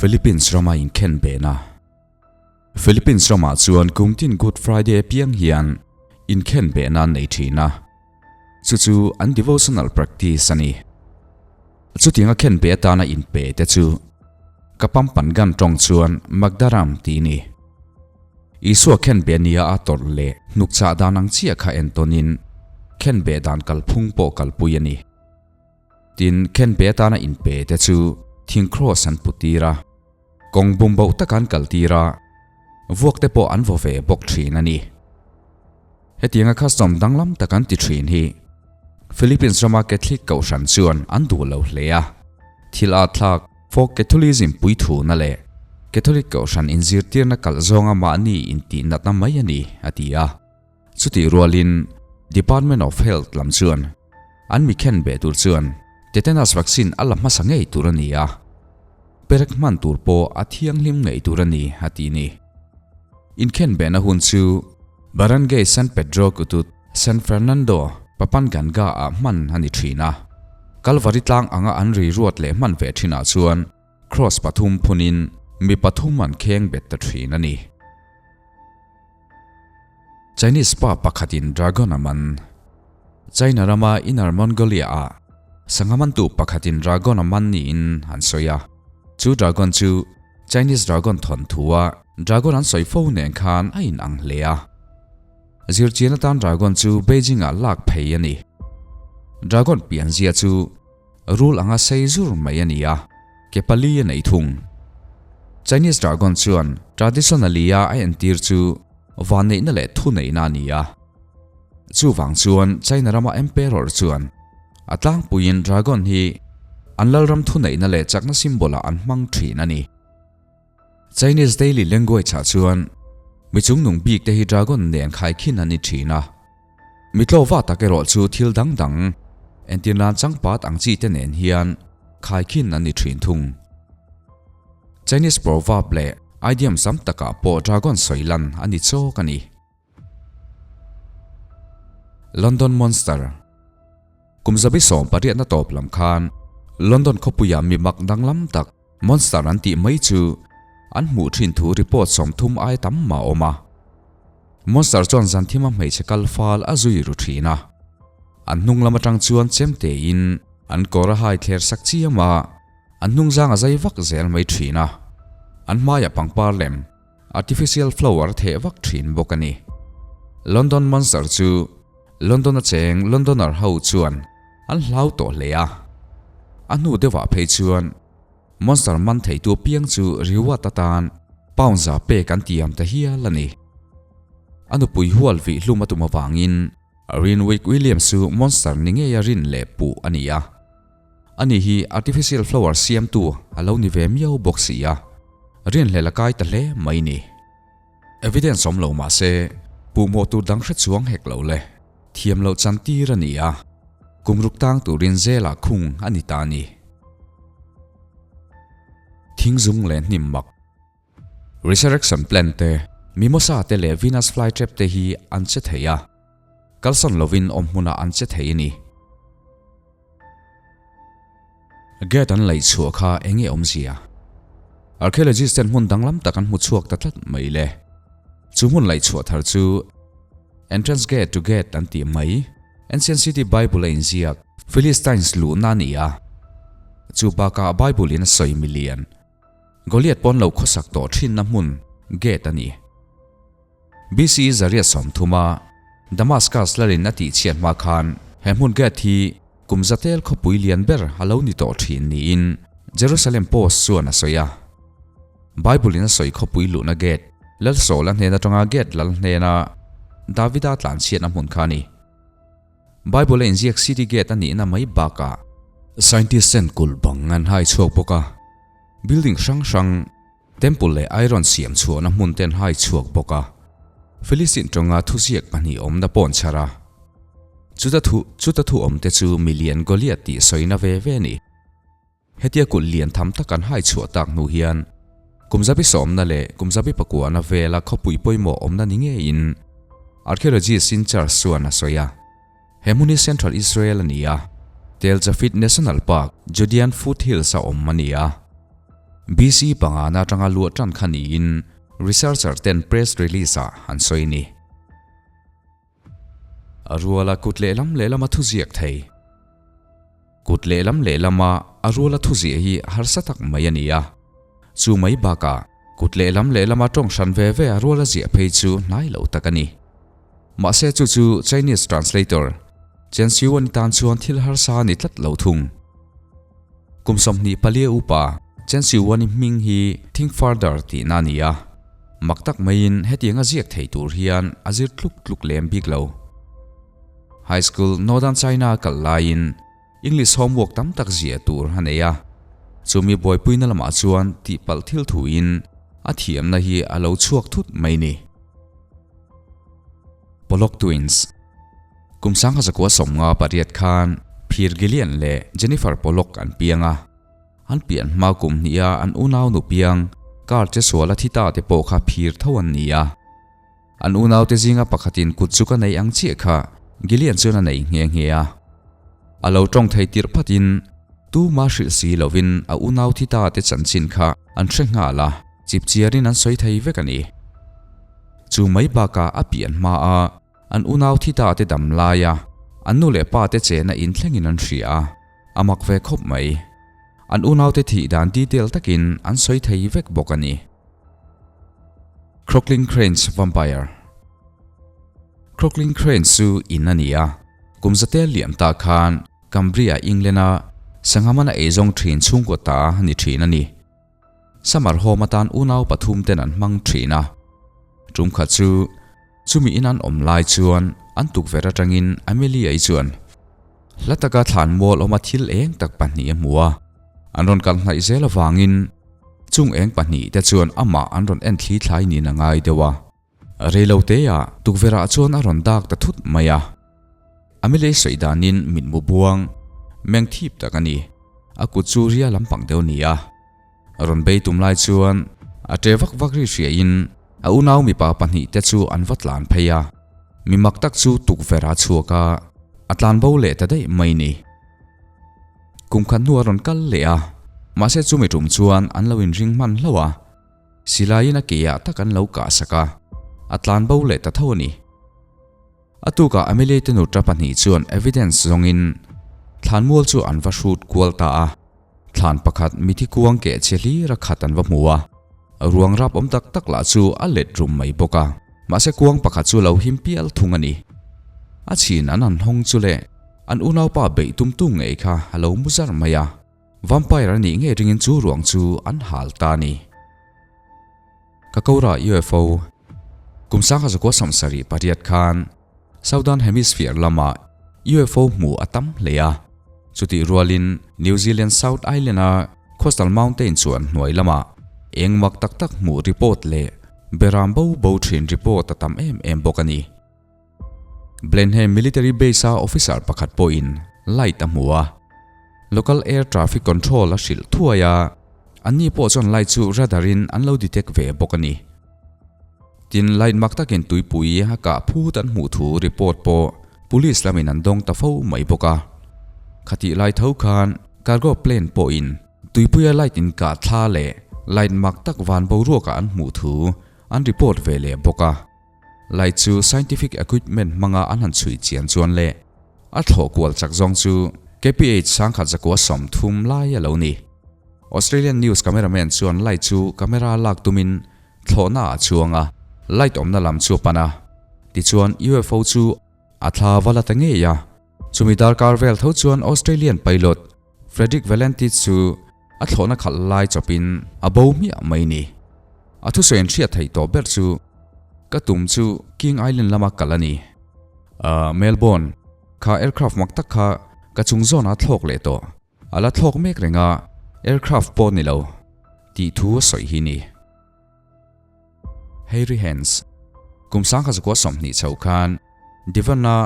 Philippines rama inkhen bena. Philippines ramah chuan kumtin Good Friday apiang hian inkhen behna an nei thin a, chu chu an devotional practice a ni. Chutianga khen beh atana inpe te chu Kapampangan tawng chuan Magdaram tih a ni. Isua khen beh nia a tawrh leh hnukchah dan ang chiah kha entawnin khen beh dan kalphung pawh kalpui a ni. Tin, khen beh atana inpe te chu thing cross an putir a. Kawng bum boh taka an kal tir a, vuak te pawh an vaw ve bawk thin a ni. Hetianga custom danglam tak an ti thin hi Philippines rama Catholic kohhran chuan an duh lo hle a, thil at thlak folk Catholism puithuna leh Catholic kohhran inzirtirna kalh zawnga mahni intihnatna mai a ni, a ti a. Chutih rualin Department of Health lam chuan an mi khen beh tur chuan tetanus vaccine a la hmasa ngei tur a ni a, perek hman tur pawh a thianghlim ngei tur a ni a ti ni. Inkhen behna hun chu Barangay San Pedro Cutud, San Fernando, Papanganga ah hman a ni thin a. Kalvari tlang anga an ri ruat leh hman ve thinah chuan Cross pathum phunin mi pathum an kheng bet ta thin a ni. Chinese pa pakhatin dragon a man. China rama Inner Mongolia ah sangha mantu pakhatin dragon a man niin an sawi a. Chu dragon chu Chinese dragon thawnthu a dragon an sawi fo nen khan a inang hle a. Zirchian atan dragon chu Beijing ah lak phei a ni. Dragon pianzia chu Rul anga sei zur mai a ni a, ke pali a nei thung. Chinese dragon chuan traditionally a a entir chu vanneihna leh thuneihna a ni a. Chuvang chuan China rama emperor chuan a tlangpuiin dragon hi an lalram thuneihna leh chakna symbol ah an hmang thin a ni. Chinese daily language ah chuan mi chungnung bik te hi dragon nen khaikhin an ni thin a. Mitlawva tak erawh chu thil dang dang, entir nan changpat ang chi te nen hian khaikhin an ni thin thung. Chinese proverb leh idiom sam takah pawh dragon sawi lan a ni chawk a ni. London Monster Kum zabi sawm pariatna tawp lam khan London khawpuia mi mak danglam tak Monster an tih mai chu an hmuh thin thu report 30 ai tam mah awm a. Monster chuan zanthima hmeichhe kal fal a zui ru thin a. An hnung lam atang chuan chem tein an kawr a hai thler sak chiam a, an hnung zang a zai vak zel mai thin a. An hmaiah pangpar lem, artificial flower a theh vak thin bawk a ni. London Monster chu London a cheng Londoner ho chuan an hlau tawh hle a. A hnu deuhah phei chuan Monster man theitu piang chu reward atan pound za pek an tiam ta hial a ni. A nupui hual vih hlum a tum avangin Rinwick Williams chu monster ni ngeia rin leh puh a ni a. Ani hi artificial flower siamtu a lo ni ve miau bawk si a, rinhlelh a kai ta hle mai ni. Evidence awm lo mah se, puhmawh tur dang hre chuang hek lo le. Thiam loh chan tir a ni a, kum ruk tang turin zelah khung a ni ta a ni. Thingzung leh hnim mak. Resurrection plant te, mimosa te leh Venus flytrap te hi an che thei a, kalsan lovin awm hmunah an che thei a ni. Gate an laih chhuah kha eng nge awmzia? Archaeologist ten hmun danglam tak an hmu chhuak ta tlat mai le. Chu hmun laih chhuah thar chu Entrance Gate to Gate an tih mai, Ancient City Bible a inziak Philistines luhna a ni a. Chu bakah Bible in a sawi milian Goliath pawn lo khawsak tawh thinna hmun gate a ni. BCE zariat 30 a Damascus lalin a tihchhiat hma khan he hmun Gath hi kum zatel khawpui lian ber a lo ni tawh thin niin Jerusalem Post chuan a sawi a. Bible in a sawi khawpui luhna Gath lal Saul-a hnen atanga Gath lal hnena Davida tlanchhiatna hmun kha a ni. Bible a inziak city gate a nihna mai bakah scientist ten kulh bang an hai chhuak bawk a, building hrang hrang, Temple leh iron siam chhuahna hmun ten hai chhuak bawk a, Philistine tawnga thuziak pahnih awmna pawn chhar a. Chuta thu chuta thu awmte chu milian Goliath tih sawina ve ve a ni. Hetia kulh lian tham tak an hai chhuah tak hnu hian kum zabi sawmna leh kum zabi pakuahna vela khawpui pawimawh awmna ni ngeiin archaeologist in charge chuan a sawi a. He hmun hi Central Israel a ni a, Tel Jafit National Park, Judean Foothills a awm a ni a. BC pangana atanga luah tan kha niin researcher ten press release ah an sawi a ni. A ruala kut lehlam lehlama thu ziak thei. Kut lehlam lehlama a ruala thu ziah hi harsa tak mai a ni a. Chu mai bakah kut lehlam lehlama tawng hran ve ve a ruala ziah phei chu hnai lo tak a ni. Mahse chu chu Chinese translator Chen Xiuan tan chuan thil harsa a ni tlat lo thung. Kum 24 upa Chen Xiuan-i hming hi Think Further tihna a ni a, mak tak maiin hetianga ziak thei tur hian a zir tluk tluk lem bik lo. High School Northern China a kal laiin English homework tam tak ziah tur a nei a, chumi buaipuina lamah chuan tihpalh thil thuin a thiamna hi a lo chhuak thut mai ni. Pollock Twins. Kum 1958 khan Phir Gillian leh Jennifer Pollock an piang a, an pian hma kum hniha an unau nu piang car che suala thi ta te pawh kha phir tho an ni a. An unaute zinga pakhatin kut chu ka nei ang chiah kha Gillian chuan a nei nghe nghe a. A lo tawng thei tirh phatin tuma hrilh si lovin a unau thi ta te chanchin kha an hre nghal a, chipchiarin an sawi thei vek a ni. Chu mai bakah a pian hma a. An unau thi ta te dam laia an nu leh pa te chehna in thlengin an hria a, a mak ve khawp mai. An unaute thih dan detail takin an sawi thei vek bawk a ni. Crockling Cranes Vampire Crockling Cranes chu in a ni a, kum zate liam ta khan Cumbria, England-a sangha mana eizawng thin chhungkaw ta a ni thin a ni. Summer home atan unau pathum ten an hmang thin a, tum khat chu chumi in an awm lai chuan an tukverh atangin Amelia-i chuan hla taka thlan mual awma thil eng tak pahnih a hmu a, an rawn kal hnaih zel avangin chung eng pahnih te chuan amah an rawn en thli thlai niin a ngai deuh a. Reilo teah tukverhah chuan a rawn dak ta thut mai a. Amelia sawi danin mitmu buang meng thip tak a ni. A kut chu ria lampang deuh a ni a. A rawn bei tum lai chuan a ṭe vak vak ri hriain a unau mipa pahnih te chu an va tlan phei a. Mi mak tak chu tukverh a chhuak a, a tlan bo leh ta daih mai ni. Kum khat hnu a rawn kal leh a, mahse chumi tum chuan an lo inring hman hlauh a. Silaiin a keah tak an lo kah sak a, a tlan bo leh ta tho a ni. A tukah Amelie te nutra pahnih chuan evidence zawngin thlanmual chu an va hrut kual ta a, thlan pakhat mithi kuang keh chhe hlir a khat an va hmu a, ruang rap awm tak tak lah chu a let rum mai bawk a, mahse kuang pakhat chu lo him pial thung a ni. A chhin an han hawng chu le, an unaupa beih tum tum ngei kha a lo mu zar mai a. Vampire a nih ngei ringin chu ruang chu an hal ta a ni. Ka kora UFO Kum 1978 khan Southern Hemisphere lamah UFO hmuh a tam hle a. Chutih rualin New Zealand South Island-a Coastal Mountain chuan hnuai lamah eng mak tak tak hmuh report leh beram bo bo thin report a tam em em bawk a ni. Blenheim Military Base-a officer pakhat pawhin light a hmu a, local air traffic control a hrilh thuai a, anni pawh chuan light chu radar-in an lo detect ve bawk a ni. Tin, light mak takin tuipui a kah phut an hmuh thu report pawh police lamin an dawng ta fo mai bawk a. Khatih lai tho khan cargo plane pawhin tuipuia light inkah thla leh light mak tak van boruakah an hmuh thu an report ve leh bawk a. Light chu scientific equipment hmanga an han chhui chian chuan leh a thlawh kual chak zawng chu kph 1130 lai a lo ni. Australian news cameraman chuan light chu camera lak tumin thlawhna ah a chuang a, light awmna lam chu a pan a, tichuan UFO chu a thla va la ta ngei a. Chumi darkar vel tho chuan Australian pilot Frederick Valenti chu a thlawhna khalh lai chawpin a bo hmiah mai ni. A thusawi an hriat theih tawh ber chu ka tum chu King Island lama kal a ni. Ahh Melbourne, kha aircraft mak tak kha ka chung zawnah a thlawk leh tawh. A la thlawk mek reng a, aircraft pawh ni lo tih thu a sawi hi ni. Hairy Hands, Kum 1920 chho khan Devon-a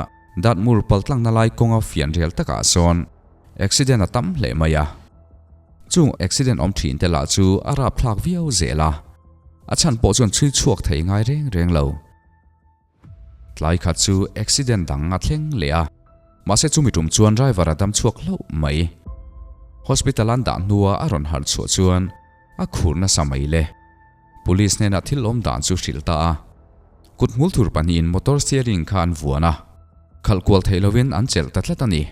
Dartmoor paltlangna lai kawnga fian rial takah sawn accident a tam hle mai a. Chung accident awm thin te lah chu a rapthlak viau zel a, a chhan pawh chuan chhui chhuak thei ngai reng reng lo. Tlai khat chu accident dang a thleng leh a, mahse chumi tum chuan driver a dam chhuak hlauh mai. Hospital an dah hnua a rawn harh chhuah chuan. A khur nasa mai le. Police hnenah thil awm dan chu hrilh ta a. Kut hmul thur pahnihin motor steering kha an vuan a, khalh kual theih lovin an chelh ta tlat a ni.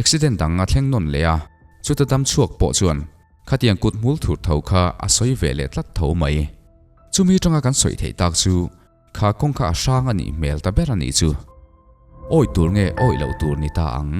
Accident dang a thleng nawn leh a, chuta dam chhuak pawh chuan khatiang kut hmul thur tho kha a sawi ve leh tlat tho mai. Chumi tanga kan sawi theih tak chu kha kawng kha a hrang a nih hmel ta ber a nih chu. Awih tur nge awih loh tur ni ta ang?